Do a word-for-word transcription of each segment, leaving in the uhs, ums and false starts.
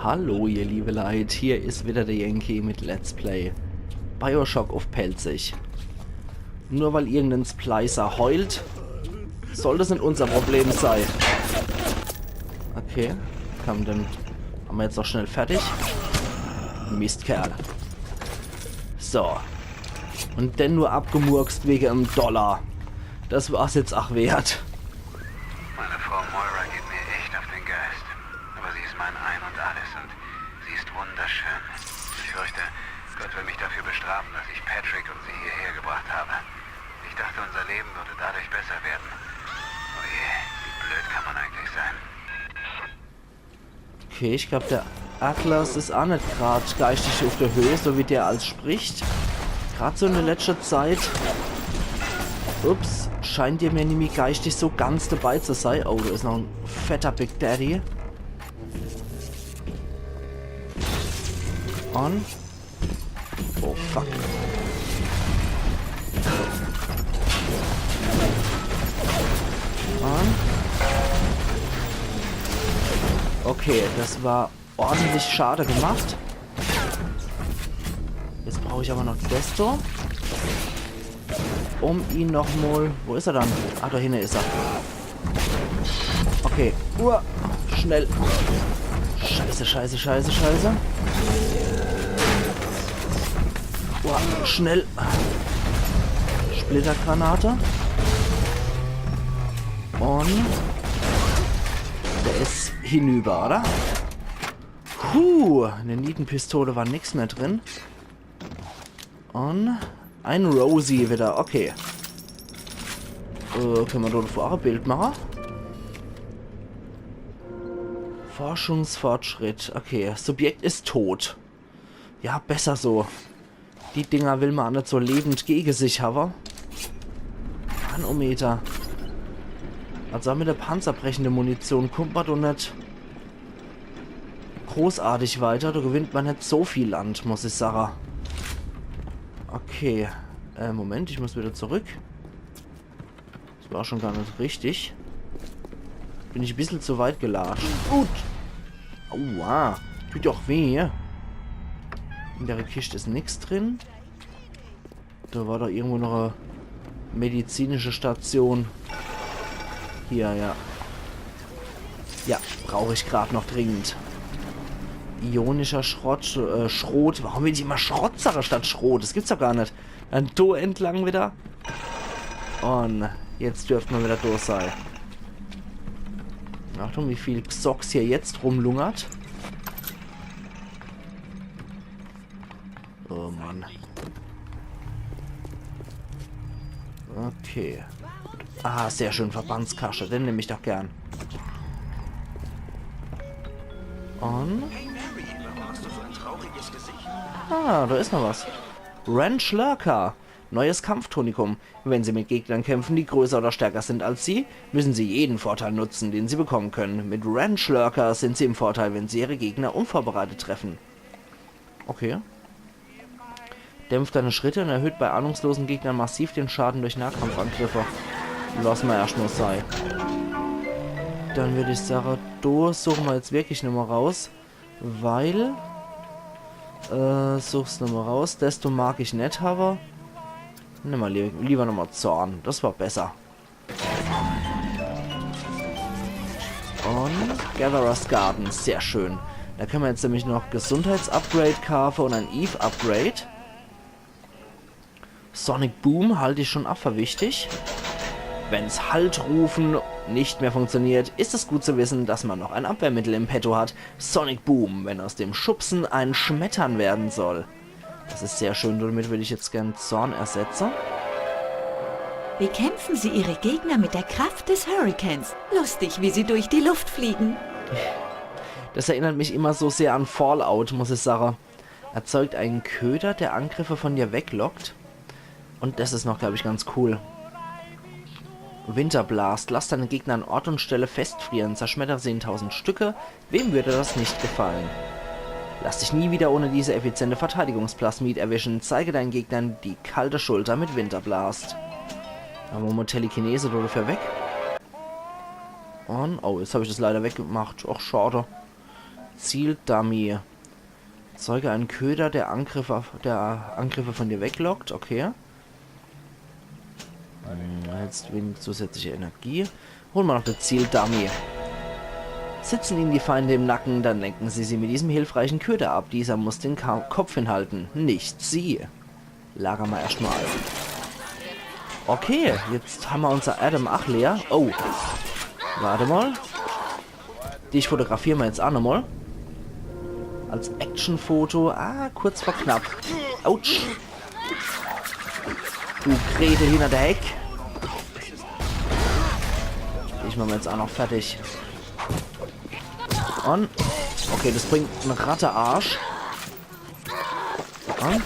Hallo, ihr liebe Leit, hier is wieder der Yankee mit Let's Play BioShock uff Pälzisch. Nur weil irgendein Splicer heult, soll das net unser Problem sei. Okay, komm, den hammer jetzt noch schnell fertig. Mistkerl. So. Und dann nur abgemurkst wege em Dollar. Das war's jetzt ach wert. Meine Frau Moira geht mir echt auf den Geist. Aber sie ist mein Ein und Alles und sie ist wunderschön. Ich fürchte, Gott will mich dafür bestrafen, dass ich Patrick und sie hierher gebracht habe. Ich dachte, unser Leben würde dadurch besser werden. Oh je, wie blöd kann man eigentlich sein? Okay, ich glaub, der Atlas is ach net grad geistig uff der Höh, so wie der als spricht. Grad so in der letschter Zeit. Ups, scheint der mir nimmi geistig so ganz dabei zu sei. Oh, da is noch en fetter Big Daddy. Und Oh, fuck. Und okay, das war ordentlich Schade gemacht. Jetzt brauch ich aber noch Desto. Um ihn noch mal. Wo is er dann? Ah, da hinne is er. Okay. Uah. Schnell. Scheiße, scheiße, scheiße, scheiße. Uah. Schnell. Splittergranate. Und der is hinüber, oder? Puh, in der Nietenpistole war nix mehr drin. Und ein Rosie wieder, okay. Äh, könne mer do davor ach e Bild mache? Forschungsfortschritt, okay. Subjekt is tot. Ja, besser so. Die Dinger will mer ach net so lebend gege sich hawwe. Manometer. Also mit der panzerbrechende Munition kummt mer doch net großartig weiter. Do gewinnt mer net so viel Land, muss ich sage. Okay. Äh, Moment, ich muss wieder zurück. Das war schon gar net richtig. Bin ich e bissel zu weit gelatscht. Gut. Aua. Tut doch weh. In der Kischt is nix drin. Da war doch irgendwo noch e medizinische Station. Hier, ja. Ja, brauch ich grad noch dringend. Ionischer Schrott, äh, Schrot. Warum will ich immer Schrott sage statt Schrot? Das gibt's doch gar net. Dann do entlang wieder. Und jetzt dürft mer wieder durch sei. Achtung, wie viel Xorx hier jetzt rumlungert. Oh Mann. Okay. Ah, sehr schön, Verbandskasche, den nemm ich doch gern. Und? Ah, da is noch was. Ranch Lurker. Neues Kampftonikum. Wenn Sie mit Gegnern kämpfen, die größer oder stärker sind als Sie, müssen Sie jeden Vorteil nutzen, den Sie bekommen können. Mit Ranch Lurker sind Sie im Vorteil, wenn Sie Ihre Gegner unvorbereitet treffen. Okay. Dämpft deine Schritte und erhöht bei ahnungslosen Gegnern massiv den Schaden durch Nahkampfangriffe. Lass mer erscht mal sei. Dann würd ich sage, do suche mer jetzt wirklich nochmal raus. Weil, äh, such's nochmal raus. Desto mag ich net hawwe. Nimm mal li lieber nochmal Zorn. Das war besser. Und Gatherer's Garden, sehr schön. Da könne mer jetzt nämlich noch Gesundheitsupgrade kaafe und ein Eve-Upgrade. Sonic Boom halte ich schon ach für wichtig. Wenn's Halt rufen nicht mehr funktioniert, ist es gut zu wissen, dass man noch ein Abwehrmittel im Petto hat. Sonic Boom, wenn aus dem Schubsen ein Schmettern werden soll. Das ist sehr schön, damit würde ich jetzt gern Zorn ersetzen. Bekämpfen Sie Ihre Gegner mit der Kraft des Hurrikans. Lustig, wie sie durch die Luft fliegen. Das erinnert mich immer so sehr an Fallout, muss ich sagen. Erzeugt einen Köder, der Angriffe von dir weglockt. Und das ist noch, glaub ich, ganz cool. Winterblast. Lass deine Gegner an Ort und Stelle festfrieren. Zerschmettere sie in tausend Stücke. Wem würde das nicht gefallen? Lass dich nie wieder ohne diese effiziente Verteidigungsplasmid erwischen. Zeige deinen Gegnern die kalte Schulter mit Winterblast. Dann machen wir Telekinese dafür weg. Und, oh, jetzt hab ich das leider weggemacht. Och, schade. Zieldummy. Erzeuge einen Köder, der Angriffe, der Angriffe von dir weglockt. Okay. Hm, erhältst wenig zusätzliche Energie. Hol ma noch de Zieldummy. Sitzen Ihnen die Feinde im Nacken, dann lenken Sie sie mit diesem hilfreichen Köder ab. Dieser muss den Ka Kopf hinhalten, nicht Sie. Lager ma erscht mal. Okay, jetzt hammer unser Adam ach leer. Oh. Wart mal. Dich fotografiere ma jetzt ach nochmal. Als Actionfoto. Ah, kurz vor knapp. Autsch. Du Gretel hinter der Heck. Dich mache ma jetzt ach noch fertig. Und. Okay, das bringt en Rattearsch. Und?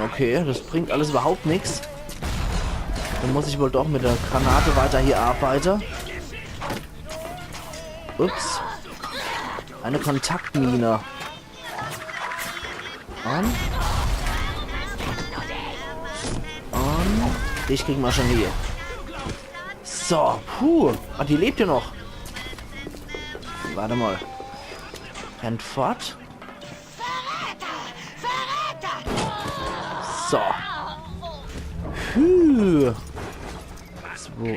Okay, das bringt alles überhaupt nix. Dann muss ich wohl doch mit der Granate weiter hier arbeite. Ups. Eine Kontaktmine. Und? Und? Dich kriegen ma schon hier. So, puh. Ah, die lebt ja noch. Wart mal. Rennt fort. So. Puh. Zwo.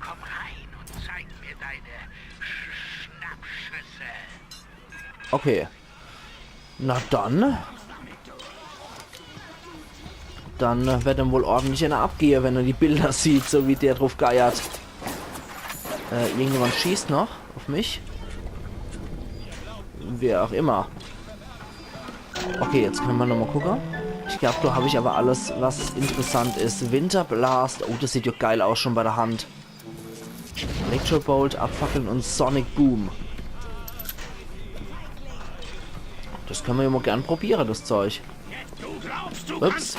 Komm rein und zeig mir deine Sch Schnappschüsse. Okay. Na dann. Dann, äh, werd em wohl ordentlich einer abgehe, wenn er die Bilder sieht, so wie der drauf geiert. Äh, irgendjemand schießt noch auf mich. Wer auch immer. Okay, jetzt könne ma nochmal gucke. Ich glaub, do hab ich aber alles, was interessant is. Winterblast. Oh, das sieht ja geil aus, schon bei der Hand. Electrobolt, Abfackeln und Sonic Boom. Das könne ma ja mal gern probiere, das Zeug. Ups.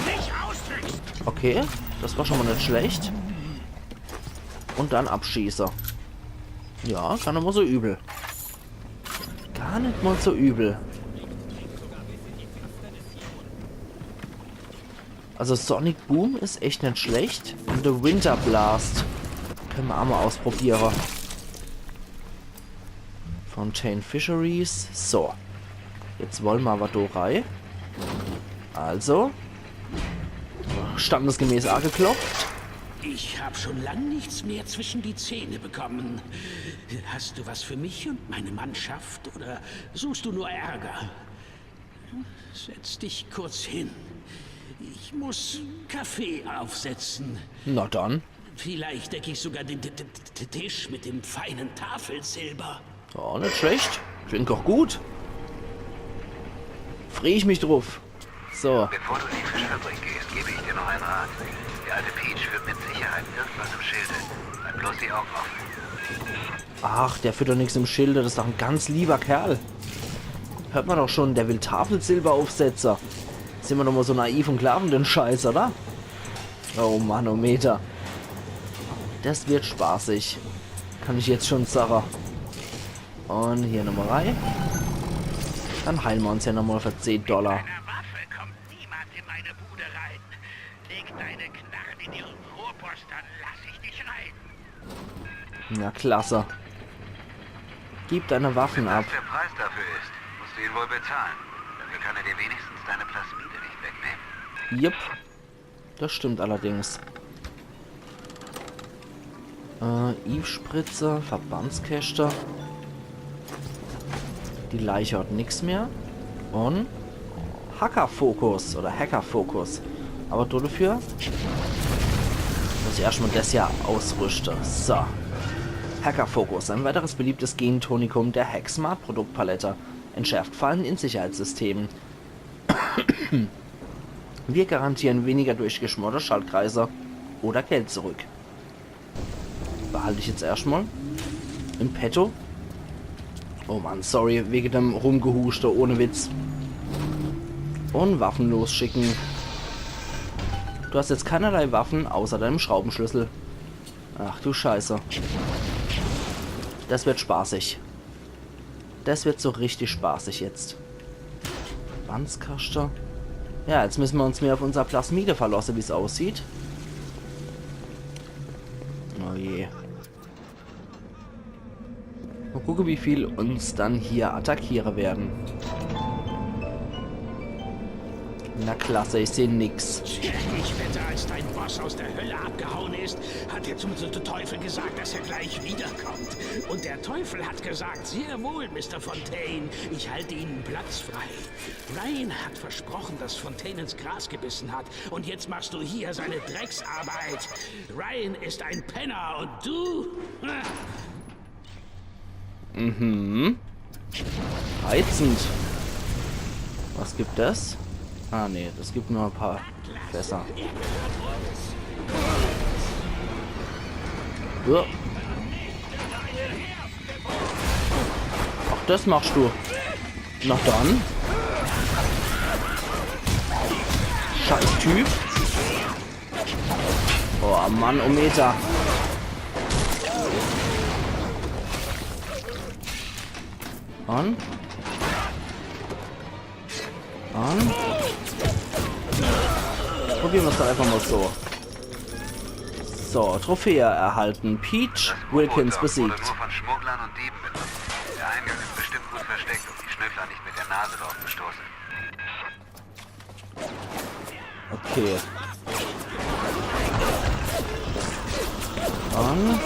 Okay, das war schon mal net schlecht. Und dann abschieße. Ja, gar net mal so übel. Gar net mal so übel. Also Sonic Boom is echt net schlecht. Und de Winterblast könne ma ach mal ausprobiere. Fontaine Fisheries. So. Jetzt wolle ma aber do rei. Also. Standesgemäß ageklopft. Ich hab schon lang nichts mehr zwischen die Zähne bekommen. Hast du was für mich und meine Mannschaft oder suchst du nur Ärger? Setz dich kurz hin. Ich muss Kaffee aufsetzen. Na dann. Vielleicht decke ich sogar den T- T- T- Tisch mit dem feinen Tafelsilber. Ja, net schlecht. Klingt doch gut. Freh ich mich drauf. So. Bevor du in die Fischfabrik gehst, gebe ich dir noch einen Rat. Der alte Peach führt mit Sicherheit irgendwas im Schilde. Halt bloß die Augen offen. Ach, der führt doch nix im Schilde. Das is doch en ganz lieber Kerl. Hört ma doch schon, der will Tafelsilber aufsetze. Sin ma doch mal so naiv und glauben den Scheiß, oder? Oh Mann, oh Meter. Das wird spaßig. Kann ich jetzt schon sage. Und hier nochmal rei. Dann heile ma uns ja nochmal für zehn Dollar. Mit einer Waffe kommt niemand in meine Bude rein. Leg deine Knarre in ihren Rohrpost, dann lass ich dich rein. Na klasse. Gib deine Waffen ab. Wenn das der Preis dafür ist, musst du ihn wohl bezahlen. Dafür kann er dir wenigstens deine Plasmide nicht wegnehmen. Jupp. Das stimmt allerdings. Äh, Eve-Spritze, Verbandskäschte. Die Leiche hat nix mehr. Und Hacker-Fokus oder Hacker-Fokus. Aber dafür muss ich erscht mal das hier ausrüste. So. Hacker-Fokus, ein weiteres beliebtes Gentonikum der Hack-Smart-Produktpalette. Entschärft Fallen in Sicherheitssystemen. Wir garantieren weniger durchgeschmorte Schaltkreise oder Geld zurück. Behalte ich jetzt erscht mal im Petto. Oh Mann, sorry, wege dem Rumgehuschte, ohne Witz. Und Waffen losschicken. Du hast jetzt keinerlei Waffen außer deinem Schraubenschlüssel. Ach du Scheiße. Das wird spaßig. Das wird so richtig spaßig jetzt. Verbandskaschte. Ja, jetzt müssen wir uns mehr auf unser Plasmide verlassen, wie's aussieht. Oh je. Mol gucke, wie viel uns dann hier attackiere werden. Na klasse, ich seh nix. Ich wette, als dein Boss aus der Hölle abgehauen ist, hat er zum, zum Teufel gesagt, dass er gleich wiederkommt. Und der Teufel hat gesagt, sehr wohl, Mister Fontaine, ich halte Ihnen Platz frei. Ryan hat versprochen, dass Fontaine ins Gras gebissen hat. Und jetzt machst du hier seine Drecksarbeit. Ryan ist ein Penner und du? Mhm. Reizend. Was gibt das? Ah, nee, das gibt nur ein paar Fässer. Ja. Ach, das machst du. Na dann. Scheiß Typ. Oh Mann, oh Meter. Und? Und? Probieren wir's doch einfach mal so. So, Trophäe erhalten. Peach Wilkins Wurde besiegt. Nur von Schmugglern und Dieben benutzt. Der Eingang ist bestimmt gut versteckt, um die Schnüffler nicht mit der Nase drauf zu stoßen. Okay. Dann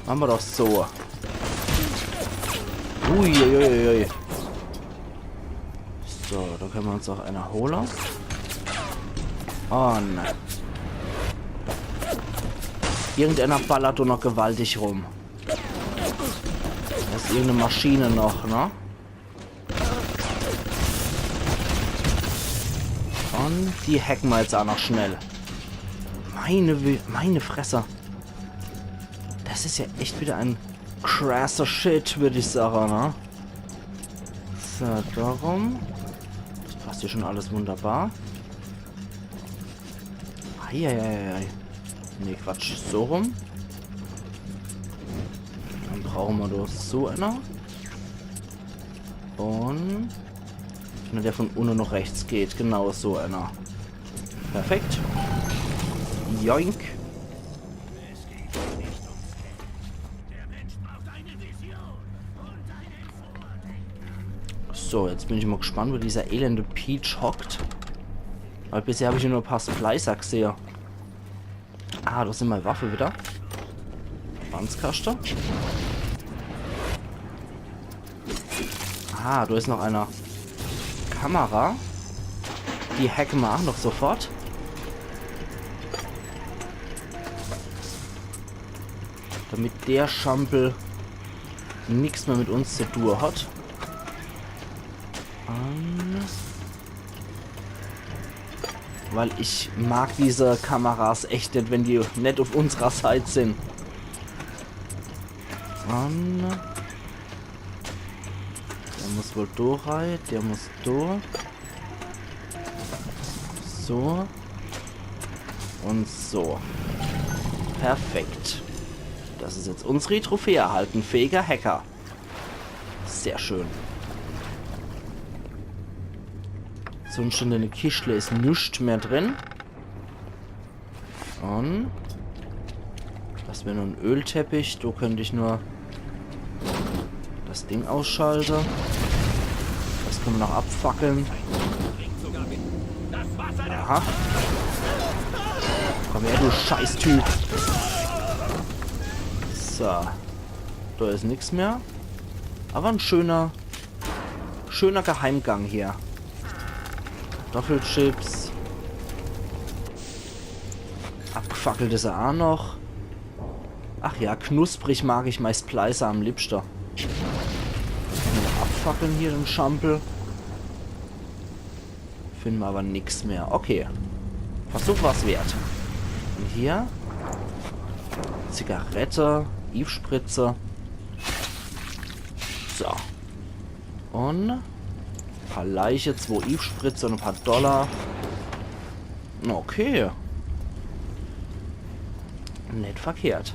machen wir doch so. Uiuiui. So, da können wir uns auch einer holen. Und irgendeiner ballert doch noch gewaltig rum. Das ist irgendeine Maschine noch, ne? Und die hacken wir jetzt auch noch schnell. Meine, Wi- meine Fresse. Das ist ja echt wieder ein krasser Shit, würde ich sagen, ne? So, darum. Das passt hier schon alles wunderbar. Eieieiei. Nee, Quatsch. So rum. Dann brauchen wir doch so einer. Und einer, der von unten nach rechts geht. Genau so einer. Perfekt. Joink. So, jetzt bin ich mal gespannt, wo dieser elende Peach hockt. Weil bisher habe ich nur ein paar Splicer gesehen. Ah, da sind meine Waffe wieder. Verbandskaste. Ah, da ist noch eine Kamera. Die hacken wir auch noch sofort. Damit der Schampel nichts mehr mit uns zu tun hat. Ähm, weil ich mag diese Kameras echt nicht, wenn die nicht auf unserer Seite sind. Ähm, der muss wohl da rein, der muss da. So. Und so. Perfekt. Das ist jetzt unsere Trophäe erhalten. Fähiger Hacker. Sehr schön. Sonst in der Kischle ist nichts mehr drin. Und das wäre nur ein Ölteppich. Da könnte ich nur das Ding ausschalten. Das können wir noch abfackeln. Aha. Komm her, du Scheißtyp. So. Da ist nichts mehr. Aber ein schöner, schöner Geheimgang hier. Kartoffelchips. Abgefackelt ist er auch noch. Ach ja, knusprig mag ich mein Splicer am liebsten. Nur abfackeln hier den Schampel. Finden wir aber nichts mehr. Okay. Versuch war's wert. Und hier? Zigarette, Eve-Spritze. So. Und ein paar Leiche, zwei Eve-Spritze und ein paar Dollar. Okay. Nicht verkehrt.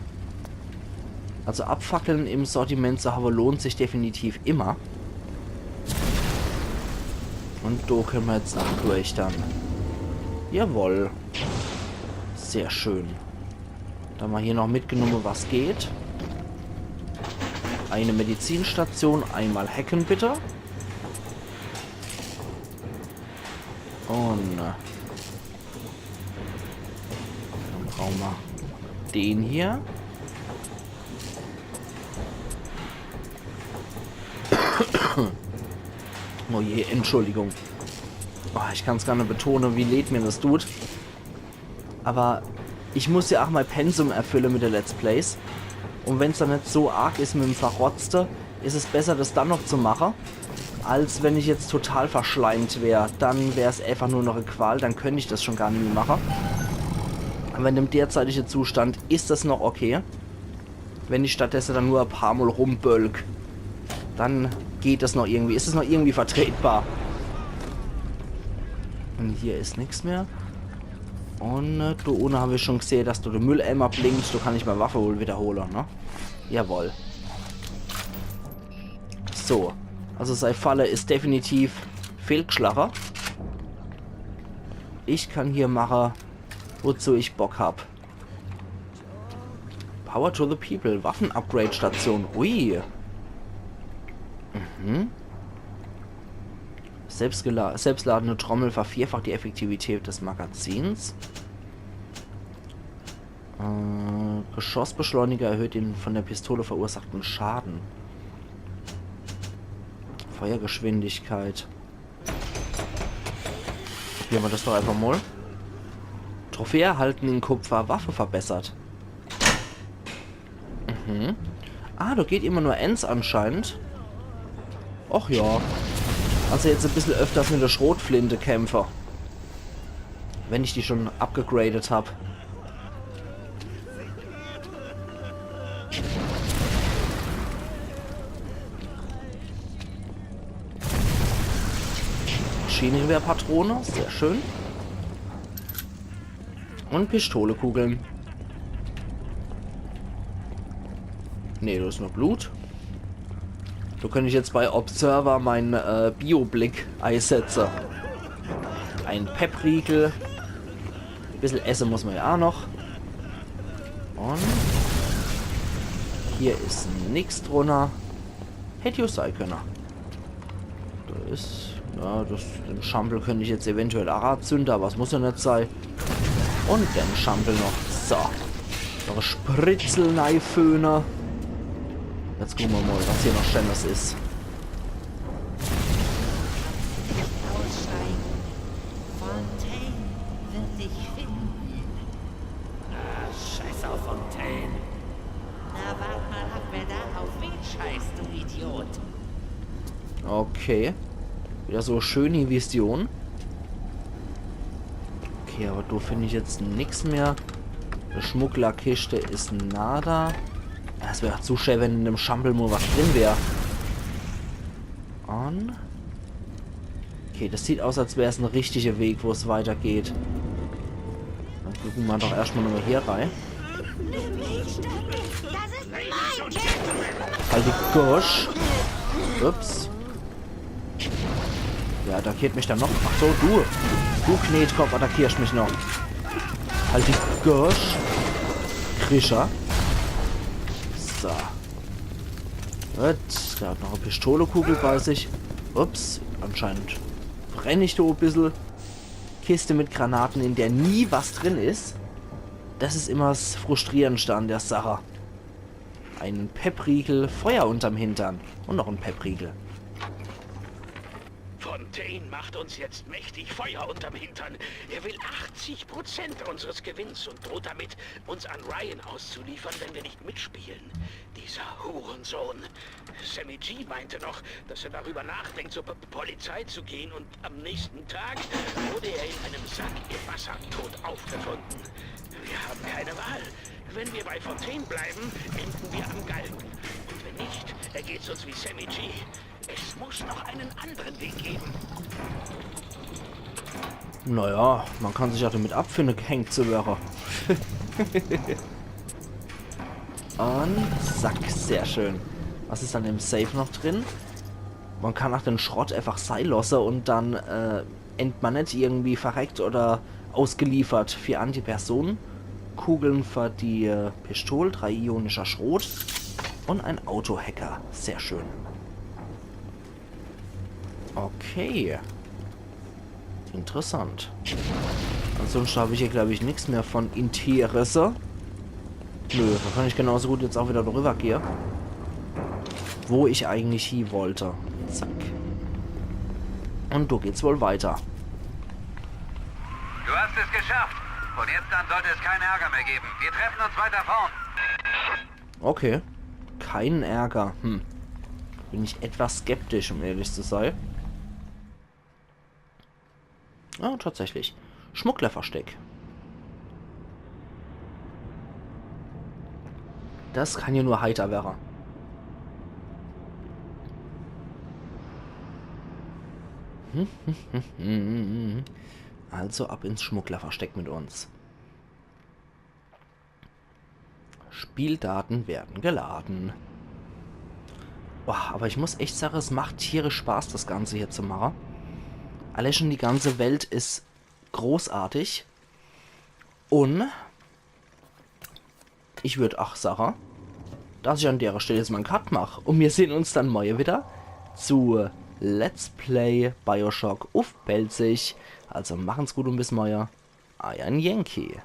Also Abfackeln im Sortiment zu haben lohnt sich definitiv immer. Und da können wir jetzt noch durch dann. Jawohl. Sehr schön. Do hämmer hier noch mitgenumme, was geht. Eine Medizinstation, einmal hacken bitte. Un äh, dann brauche mer den hier. Oh je, Entschuldigung. Oh, ich kann's gar net betone, wie leid mir das tut. Aber ich muss ja auch mei Pensum erfülle mit de Let's Plays. Un wenn's dann net so arg is mit em Verrotzte, is es besser, das dann noch zu mache, als wenn ich jetzt total verschleimt wär. Dann wär's einfach nur noch e Qual, dann könnt ich das schon gar nimmi mache. Aber in dem derzeitige Zustand is das noch okay. Wenn ich stattdesse dann nur e paar Mol rumbölk, dann geht das noch irgendwie. Is es noch irgendwie vertretbar. Un hier is nix mehr. Un äh, do unne hab ich schon gsehe, dass do de Mülleimer blinkt. Do kann ich mei Waffe wohl wiederhole, ne? Jawohl. So. Also sei Falle is definitiv fehlgschlache. Ich kann hier mache, wozu ich Bock hab. Power to the People, Waffen-Upgrade-Station. Ui. Mhm. Selbstgela selbstladende Trommel vervierfacht die Effektivität des Magazins. Äh, Geschossbeschleuniger erhöht den von der Pistole verursachten Schaden. Feuergeschwindigkeit. Probiere mer das doch einfach mol. Trophäe erhalten in Kupfer, Waffe verbessert. Mhm. Ah, do geht immer nur ens anscheinend. Och ja. Also jetzt e bissel öfters mit der Schrotflinte kämpfe. Wenn ich die schon abgegradet hab. Maschinengewehrpatrone, sehr schön. Un Pistolekugle. Nee, do is nur Blut. Do könnt ich jetzt bei Observer mein äh, Bio-Blick eisetze. Ein Pep-Riegel. Bissel esse muss mer ja ach noch. Un hier is nix drunner. Hätt jo sei könne. Do is, ja, das, den Schampel könnt ich jetzt eventuell ach azünde, aber es muss ja net sei. Un den Schampel noch. So. Noch e Spritzel neiföhne. Jetzt gucke mer mol, was hier noch Schönes is. Aussteigen. Fontaine wird dich finden. Ah, scheiß auf Fontaine. Na, wart mal ab, wer da auf wen scheißt, du Idiot. Okay. Wieder so schöne Vision. Okay, aber do find ich jetzt nix mehr. Die Schmugglerkischte is nada. Ja, es wär ach zu schää, wenn in dem Schampel mol was drin wär. Un okay, das sieht aus, als wär's en richtige Weg, wo's weitergeht. Dann gucke mer doch erscht mol nochmol hier rei. Das ist mein Kind. Halt die Gosch. Ups. Wer attackiert mich dann noch? Ach so, du. Du Knetkopf attackierst mich noch. Halt die Gosch. Krischer. So. Gut, der hat noch e Pistolekugel bei sich. Ups, anscheinend brenn ich do e bissel. Kiste mit Granaten, in der nie was drin is. Das is immer s Frustrierendste an der Sache. Einen Pep-Riegel, Feuer unterm Hintern. Un noch en Pep-Riegel. Fontaine macht uns jetzt mächtig Feuer unterm Hintern. Er will achtzig Prozent unseres Gewinns und droht damit, uns an Ryan auszuliefern, wenn wir nicht mitspielen. Dieser Hurensohn. Sammy G meinte noch, dass er darüber nachdenkt, zur P Polizei zu gehen, und am nächsten Tag wurde er in einem Sack im Wasser tot aufgefunden. Wir haben keine Wahl. Wenn wir bei Fontaine bleiben, enden wir am Galgen. Und wenn nicht, ergeht's uns wie Sammy G. Es muss noch einen anderen Weg geben. Naja, man kann sich ach damit abfinde, gehängt zu werre. Un zack, sehr schön. Was is dann im Safe noch drin? Man kann ach den Schrott einfach sei losse un dann äh, end man net irgendwie verreckt oder ausgeliefert für anti Personen. Kugle für die äh, Pistol, drei ionischer Schrot und ein Autohacker. Sehr schön. Okay. Interessant. Ansonsten habe ich hier, glaube ich, nichts mehr von Interesse. Nö, da kann ich genauso gut jetzt auch wieder drüber gehen. Wo ich eigentlich hie wollte. Zack. Und do geht's wohl weiter. Du hast es geschafft. Von jetzt an sollte es keinen Ärger mehr geben. Wir treffen uns weiter vorn. Okay. Kein Ärger. Hm. Bin ich etwas skeptisch, um ehrlich zu sein. Ah, tatsächlich. Schmugglerversteck. Das kann ja nur heiter werre. Also ab ins Schmugglerversteck mit uns. Spieldaten werden geladen. Boah, aber ich muss echt sagen, es macht tierisch Spaß, das Ganze hier zu machen. Allein schon die ganze Welt ist großartig. Und ich würd auch sagen, dass ich an der Stelle jetzt mal einen Cut mache. Und wir sehen uns dann morgen wieder zu Let's Play Bioshock uff Pälzisch. Also machen's gut und bis morgen. Eier Yankee.